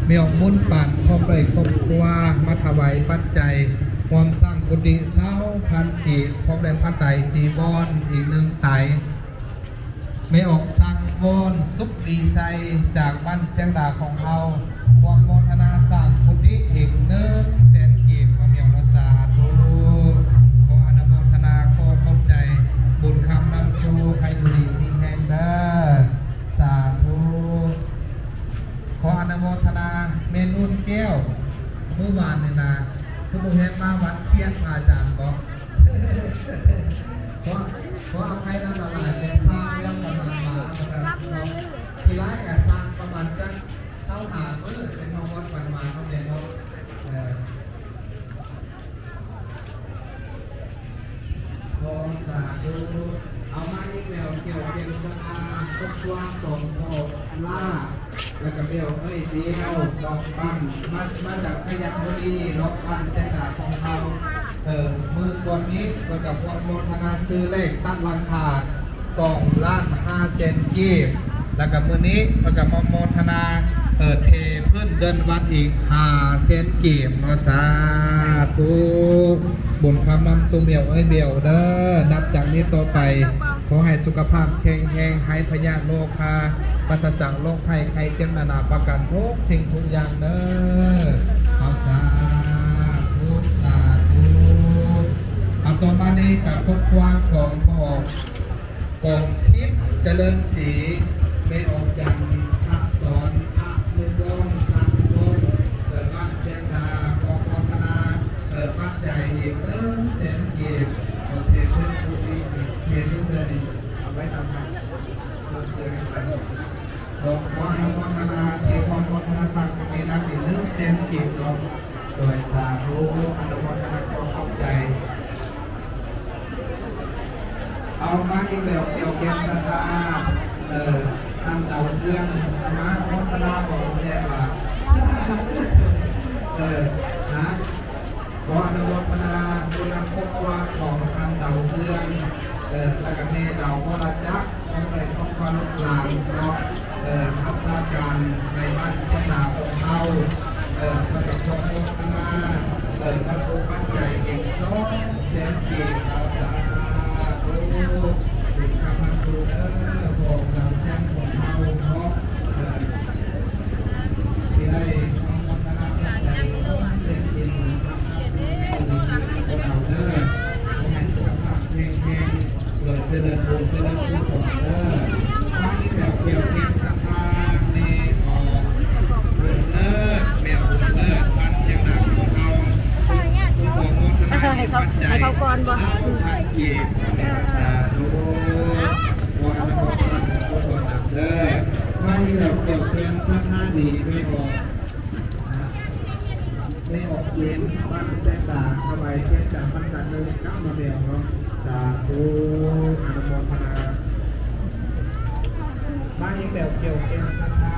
ແມ່ອອກບຸນປານ ພ້ອມດ້ວຍຄອບຄົວ ມາຖວາຍປັດໄຈ ຮ່ວມສ້າງກຸຕິຊາວພັນກີບ ພ້ອມດ້ວຍຜ້າໄຕຈີວອນອີກໜຶ່ງໄຕ. ແມ່ອອກສັງວອນສຸກດີໄຊ ຈາກບ້ານຊຽງດາຂອງເຮົາ ຮ່ວມໂມທະນາສ້າງກຸຕິອີກໜຶ່ງແສນກີບ ພໍ່ແມ່ເນາະ ສາທຸ. ຂໍອະນຸໂມທະນາ ຂໍຂອບໃຈ ບຸນຄຳນຳສູ່ ໃຫ້ຢູ່ດີມີແຮງເດີ ສາທຸ. ຂໍອະນຸໂມທະນາ ແມ່ນຸ່ນແກ້ວ ມື້ວານນີ້ນະ ຄືບໍ່ເຫັນມາວັດຄຽນພະອາຈານບໍ? ຂໍ ຂໍອະໄພນຳຫຼາຍໆ ແຕ່ສ້າງແລ້ວປະມານມາ ທີ່ຫຼາຍກະສ້າງປະມານຈັກຊາວຫ້າມື້ ເປັນມາຮອດວັນມາເນາະແມ່ເນາະ. ເອີ ຂໍສາທຸ. ເອົາມາອີກແລ້ວ ແກ້ວແກ່ນສັດທາ ຄົບຖ້ວນສອງພໍ່ຫຼ້າ ແລ້ວກະແມ່ເອື້ອຍດຽວ ນອກບ້ານ ມາ ມາຈາກໄຊຍະບູລີ ນອກບ້ານແຊກາຂອງເຮົາ. ເອີ ມື້ກ່ອນນີ້ເພິ່ນກະອະນຸໂມທະນາຊື້ເລກຕັດຫຼັງຄາ ສອງລ້ານຫ້າແສນກີບ ແລ້ວກະມື້ນີ້ເພິ່ນກະມາໂມທະນາ ເອີ ເທພື້ນເດີ່ນວັດອີກຫ້າແສນກີບເນາະ ສາທຸ. ບຸນຄຳນຳສູ່ແມ່ເອື້ອຍດຽວເດີ ນັບຈາກນີ້ຕໍ່ໄປ ຂໍໃຫ້ສຸຂະພາບແຂງແຮງ ໄຮ້ພະຍາດໂລຄາ ປາສະຈາກໂລກໄພໄຂ້ເຈັບນານາປະການ ທຸກສິ່ງທຸກຢ່າງເດີ. ເອົາ ສາທຸ ສາທຸ. ເອົາ ຕໍ່ມານີ້ກະຄົບຖ້ວນຂອງພໍ່ ກອງທິບຈະເລີນສີ ແມ່ອອກຈັນ ພະສອນ ອະນຸວົງ ສັງວົງ ເກີດບ້ານຊຽງດາ ຂໍໂມທະນາ ເອີ ປັດໄຈອີກໜຶ່ງແສນກີບ ເອີ ເທເພິ່ນຜູ້ນີ້ ເທເພິ່ນເດີນີ້ ເອົາໄວ້ນຳກັນ ເພື່ອເພື່ອກັນ ຂໍອະນຸໂມທະນາ ເທພອນໂມທະນາສັງ ໃນນາມອີກໜຶ່ງແສນກີບເນາະ. ໂດຍ ສາທຸ ອະນຸໂມທະນາ ຂໍຂອບໃຈ. ເອົາມາອີກແລ້ວ ແກ້ວແກ່ນສັດທາ ເອີ ທ່ານດາວເຮືອງ ມາໂມທະນາ ຂໍແດ່ວ່າ ເອີ ນະ ຂໍອະນຸໂມທະນາ ບຸນນຳຄອບຄົວຂອງທ່ານດາວເຮືອງ ເອີ ແລ້ວກະແມ່ດາວວໍລະຈັກ ຂອງເອີຍຂອງຄອບຄົວລູກຫຼານເນາະ ເອີ ຮັກສາການໃນບ້ານຊຽງດາຂອງເຮົາ ເອີ ເພິ່ນກະຂໍໂມທະນາ ເອີ ປັດໂພປັດໄຈເປັນສອງແສນກີບ ເອົາ ສາທຸ ເປັນຄຳນຳສູ່ເດີ ພໍ່ດາວແຊງຂອງເຮົາເນາະ ເອີ ທີ່ໄດ້ອະນຸໂມທະນາປັດໄຈສອງແສນກີບ ເປັນຄຳນຳສູ່ເດີ ຂໍໃຫ້ສຸຂະພາບແຂງແຮງ ເອີ ເຈະເລີນບຸນ ເຈະເລີນກຸສົນເດີ. ມາອີກແລ້ວ ແກ້ວແກ່ນສັດທາ ແມ່ອອກບຸນເລີດ ແມ່ບຸນເລີດ ບ້ານຊຽງດາຂອງເຮົາ ຂໍໂມທະນາ ໃຫ້ເຂົາ ໃຫ້ເຂົາກ່ອນບໍ່? ເອົາ ພັນກີບ ສາທຸ ຂໍອະນຸໂມທະນາບຸນກຸສົນນຳເດີ. ມາອີກແລ້ວ ແກ້ວແກ່ນສັດທາດີ ແມ່ອອກ ໄດ້ອອກເປັນບ້ານແຊກາ ຖວາຍແຊກາ ມັນກະເລີຍເນາະ ມາແລ້ວເນາະ ສາທຸ ອະນຸໂມທະນາ. ມາອີກແລ້ວ ແກ້ວແກ່ນສັດທາ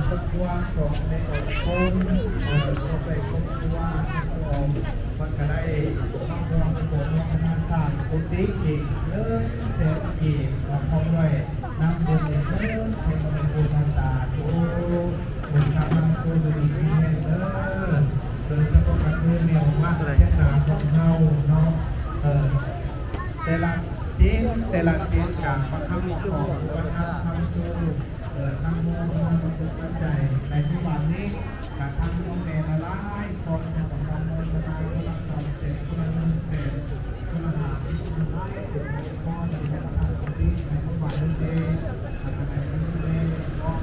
ຄອບຄົວຂອງແມ່ອອກຄົນ ເອີ ຄອບໄດ້ຄອບຄົວຂອງ ເພິ່ນກະໄດ້ມາຮ່ວມໂມທະນາສ້າງກຸຕິອີກເລີຍ ແຕ່ກີ້ເນາະ ພ້ອມດ້ວຍນຳບຸນອີກເລີຍ ເພິ່ນກະເປັນຜູ້ເມດຕາ ໂອ້ ບຸນຄຳນຳສູ່ຢູ່ດີມີແຮງເດີ ໂດຍສະເພາະກະຄືແມ່ອອກມາແຕ່ເຊຍງດາຂອງເຮົາເນາະ ເອີ ແຕ່ລະເຈນ ແຕ່ລະເຈນກະປະທຳຂອງປະທຳຄຳສູ່ ເອີ ທາງໂຮງເຮົາມາເປີດປັດໄຈໃນມື້ວານນີ້ ກະທາງນ້ອງແມ່ຫຼາຍໆຄົນເນາະ ກະມາໂມທະນາຄົນລະສອງແສນ ຄົນລະໜຶ່ງແສນ ຄົນລະຫ້າສິບ ຄົນລະຫຼາຍຄົນ ພໍຈະໄດ້ປະທານສະຕິໃນມື້ວານນີ້ເດ ແລ້ວກະໃນມື້ນີ້ເນາະ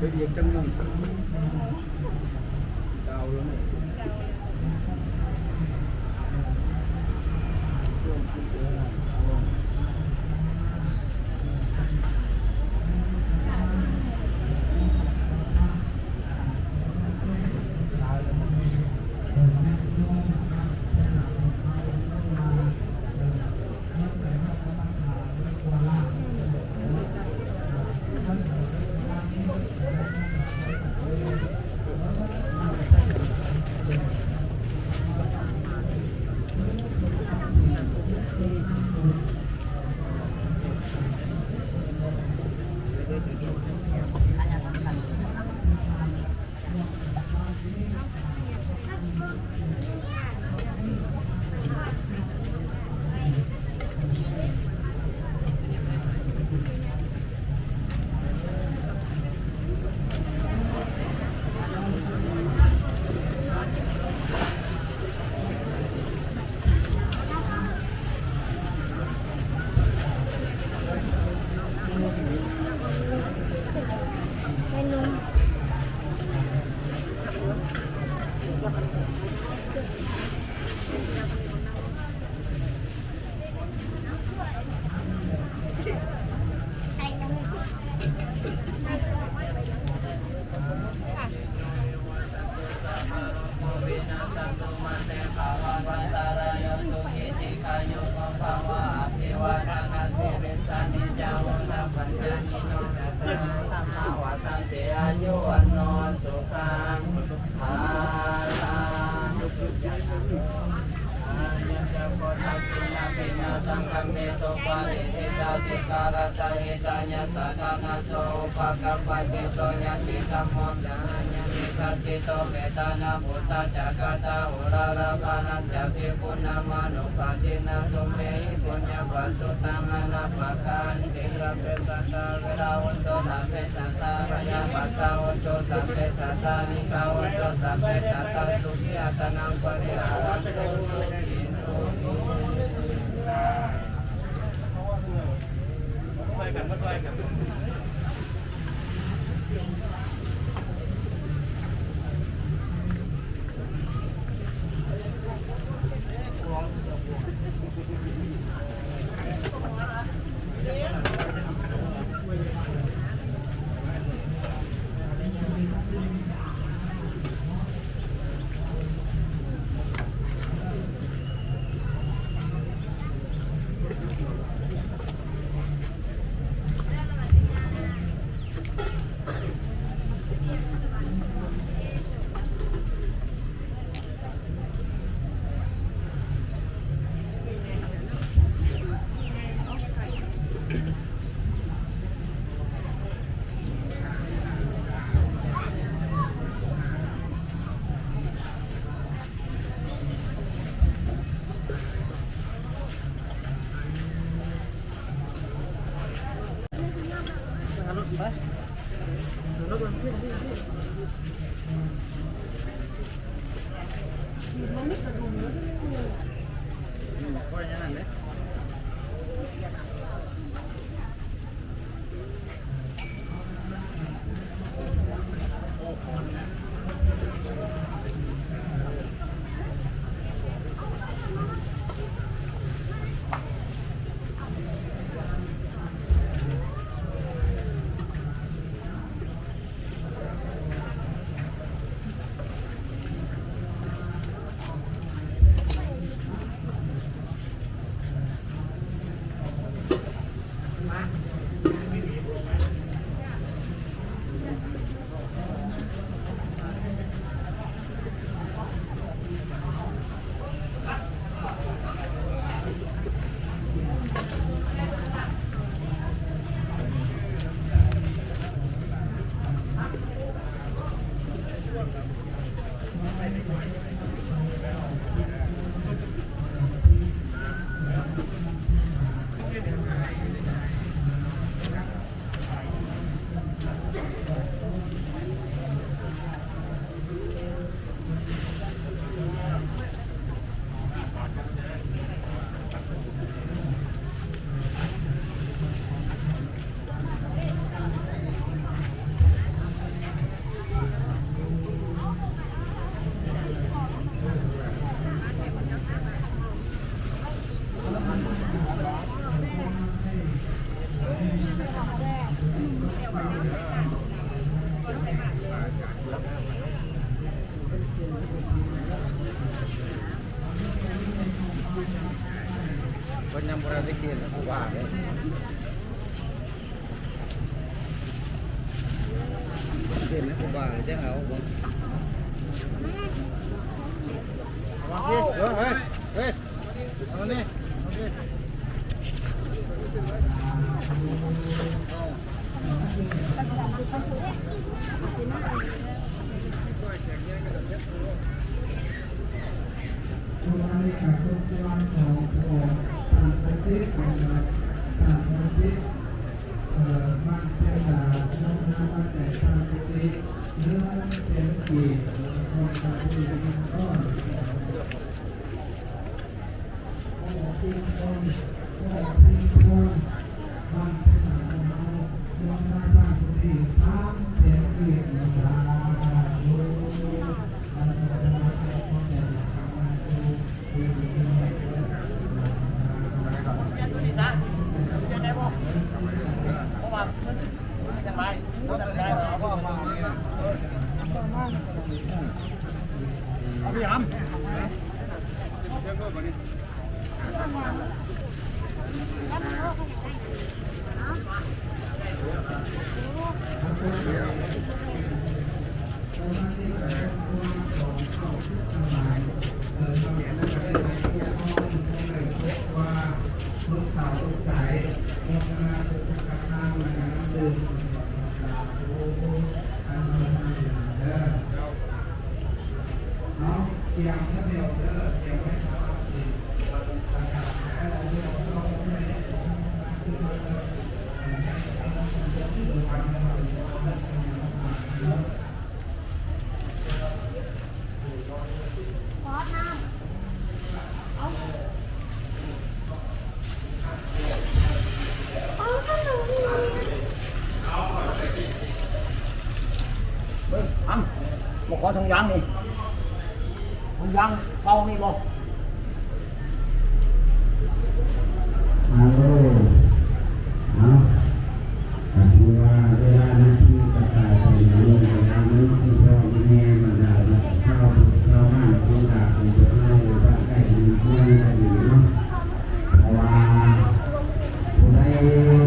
ລະອຽດຈັງໜຶ່ງ ເກົ່າແລ້ວນີ້ ເພິ່ນຍັງບໍ່ໄດ້ໄປເກນຄູບາເດ້ ເກນຄູບາແລ້ວຈັ່ງເອົາ ເອົາມາພີ້ ເອີ ເຮີ້ຍ ເຮີ້ຍ ເອົານີ້ ເອົາພີ້. ເບິ່ງ ອຳ ບໍ່ຂໍຖົງຢາງນີ້ ຖົງຢາງເປົ່ານີ້ບໍ່? ເອົາ ເອົາ ກໍຖືວ່າເວລານາທີກໍຕາຍໄປແລ້ວ ເວລາມັນຄືພໍ່ແມ່ບັນດາຊາວ ຊາວບ້ານຄົນລາວ ຄົນເຮົາຢູ່ບ້ານໃກ້ເຮືອນກັນນີ້ເນາະ ເພາະວ່າຜູ້ໃດ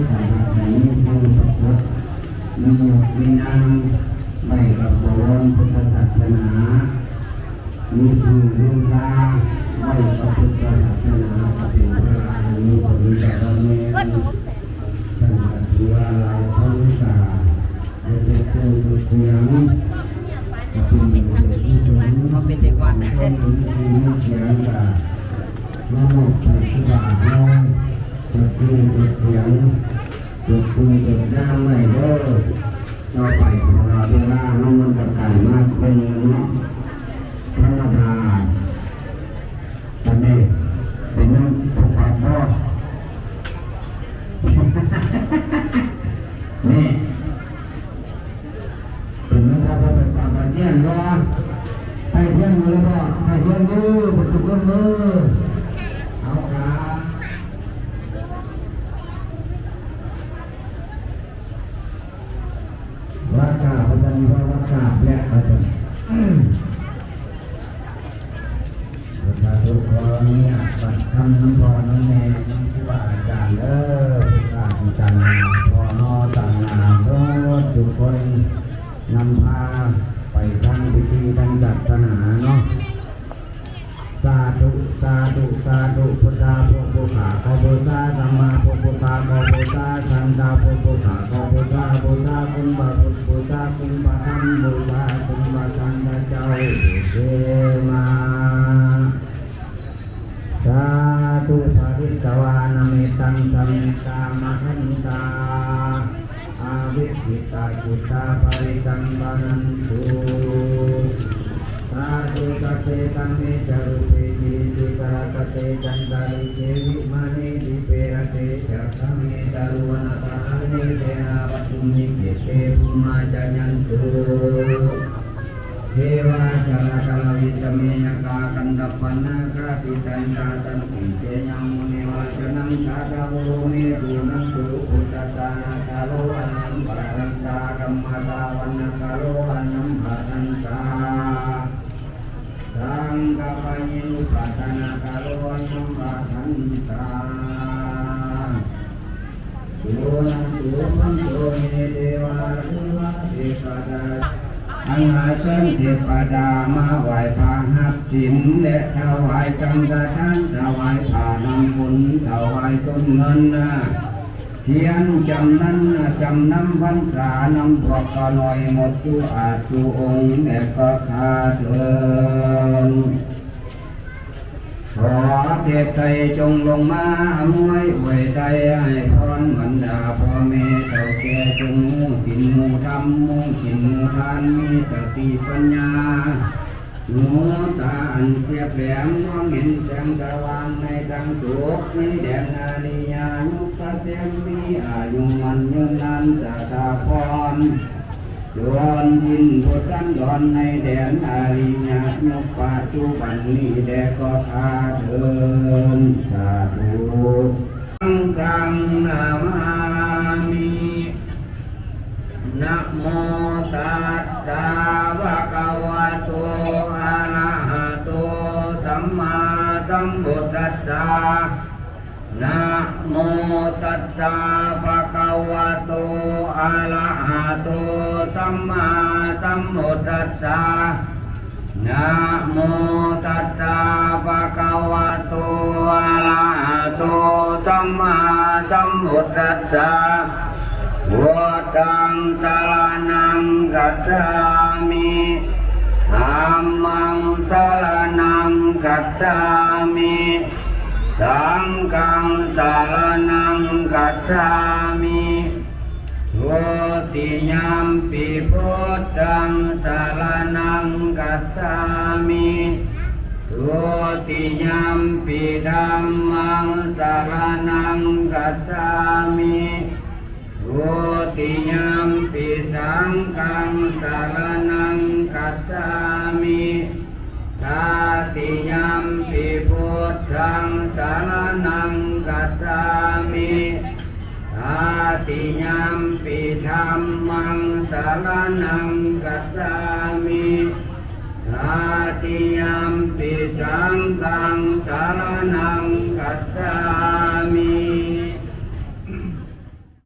ກໍຢາກໃຫ້ມີສິ່ງປາກົດ ມີຍົດມີນາມໄວ້ກັບບວນພຸດທະສາສະໜາ ມີຊື່ລືຊາໄວ້ກັບພຸດທະສາສະໜາ ກໍເປັນພາລະອັນມີຜົນກະບາແມ່ນ ທ່ານກໍຖືວ່າຫຼາຍຄົນກະໄດ້ເປັນຊື່ເປັນສຽງ ກໍເປັນບຸນເປັນກຸສົນ ເຂົາເປັນເດັກວັດ ມີຊື່ມີສຽງກະມາມອບໃຫ້ຄູບາເຮົາ ເປັນຊື່ເປັນສຽງ ຈົດຊື່ຈົດນາມໄວ້ເດີ ຕໍ່ໄປ ເພາະວ່າເວລາເຮົາມັນກໍໃກ້ມາເບິ່ງເນາະ ທຳມະດາ ອັນນີ້ເປັນນຳຜູ້ປາກບໍ່ ນີ້ ເປັນນຳພະໄປປາກໄປຮຽນບໍ່ ໄປຮຽນຢູ່ແລ້ວບໍ່ ໄປຮຽນຢູ່ເບິດທຸກຄົນເດີ ເອົາ ວ່າກາບ ວ່າກາບແລ້ວ ວ່າກາບແລ້ວ ວ່າກາບ ສາທຸ ຂໍອະນຸຍາດບັດຄຳນຳພໍ່ນຳແມ່ ນຳຄູບາອາຈານເດີ ຜູ້ຕາງຕາງໜ້າ ພໍ່ເຮົາຕາງໜ້າ ເບິດທຸກຄົນ ນຳພາໄປທຳພິທີທາງສາສະໜາເນາະ. ສາທຸ ສາທຸ ສາທຸ ພຸດທາ ພວກຜູ້ຂ້າຂໍບູຊາ, ສຳມາ ພວກຜູ້ຂ້າຂໍບູຊາ, ສັງຄາ ພວກຜູ້ຂ້າຂໍບູຊາ, ບູຊາຄຸນພະພຸດ ບູຊາຄຸນພະທຳ ບູຊາຄຸນພະສັງຄະເຈົ້າ ເທມາ. ສາທຸ ພະລິດຕະວານະເມຕັງ ສະເມຕຕາ ມະຄັນຕາ ອະວິກຂິດຕາ ກິດຕາ ປະລິດຕັງ ວັນນະຕຸ ສາທຸ ສັບເພ ທຳເມ ຈາຣຸເປ ກິລິງ ຊີຕະລະຕະເຕ ຈັນຕະລິເກ ວິມານີ ດີເປ ອະເຕ ຈາຄະເມ ຕະລຸວັນນະຕະລາຍ ເຕ ເຕນາ ປະທຸມ ນິເຄເຕ ພູມາ ຈາຍັນຕຸ ເທວາ ຈາລະຕະລະວິສະເມ ຍະຄາ ກັນດະປະ ນາຄາ ຕິດຕັນຕາ ສັນຕິ ເຕ ຍະມຸນີ ວະລັດຕະນັງ ສາທະໂວ ໂຫ ເມ ປຸນນະຕຸ ພຸດທະສານະກາໂລ ອະຫັງ ພະທັນຕາ ທຳມະສາວະນະກາໂລ ອະຫັງ ພະທັນຕາ ສັງຄະປະຍິງ ອຸປາສະນະກາໂລ ອະຫັງ ພະທັນຕາ ອາຫານເຊີນເທວະດາມາໄຫວ້ພະຮັບສິນ ແລະ ຖວາຍສັງຄະທານ ຖວາຍຜ້ານ້ຳບຸນ ຖວາຍຕົ້ນເງິນນາທຽນ ຈຳນຳ ຈຳນຳພັນສານຳພວກຂ້ານ້ອຍໝົດທຸອາດທຸອົງ ແລະ ກໍຂ້າເທີນ ຂໍເທບໄທຈົ່ງລົງມາອຳນວຍອວຍໄທໃຫ້ພອນບັນດາພໍ່ແມ່ເຖົ້າແກ່ ຈົ່ງຮູ້ສິນຮູ້ທຳ ຮູ້ສິນຮູ້ທານ ມີສະຕິປັນຍາ ຫູຕາອັນສຽບແຫຼມ ມອງເຫັນແສງສະຫວ່າງໃນທາງສຸກ ໃນແດນອາລິຍະຍຸກກະເສນ ມີອາຍຸໝັ້ນຍືນນານສະຖາພອນ ດົນດິນບຸດສັນດອນໃນແດນອາລິຍະຍຸກປັດຈຸບັນນີ້ແດ່ກໍຂ້າເທີນ ສາທຸ ສັງຄັງນະມາມິ ນະໂມຕັດສະ ພະຄະວະໂຕ ອະລະຫະໂຕ ສຳມາສຳພຸດທັດສະ ນະໂມຕັດສະ ພະຄະວະໂຕ ອະລະຫະໂຕ ສຳມາສຳພຸດທັດສະ ນະໂມຕັດສະ ພະຄະວະໂຕ ອະລະຫະໂຕ ສຳມາສຳພຸດທັດສະ ພຸດທັງສະລະນັງກັດສາມິ ທຳມັງສະລະນັງກັດສາມິ ສັງຄັງສະລະນັງກັດສາມິ ທຸຕິຍຳປິ ພຸດທັງສະລະນັງກັດສາມິ ທຸຕິຍຳປິ ທຳມັງສະລະນັງກັດສາມິ ທຸຕິຍຳປິ ສັງຄັງສະລະນັງກັດສາມິ ຕະຕິຍຳປິ ພຸດທັງສະລະນັງກັດສາມິ ຕະຕິຍຳປິ ທຳມັງສະລະນັງກັດສາມິ ຕະຕິຍຳປິ ສັງຄັງສະລະນັງກັດສາ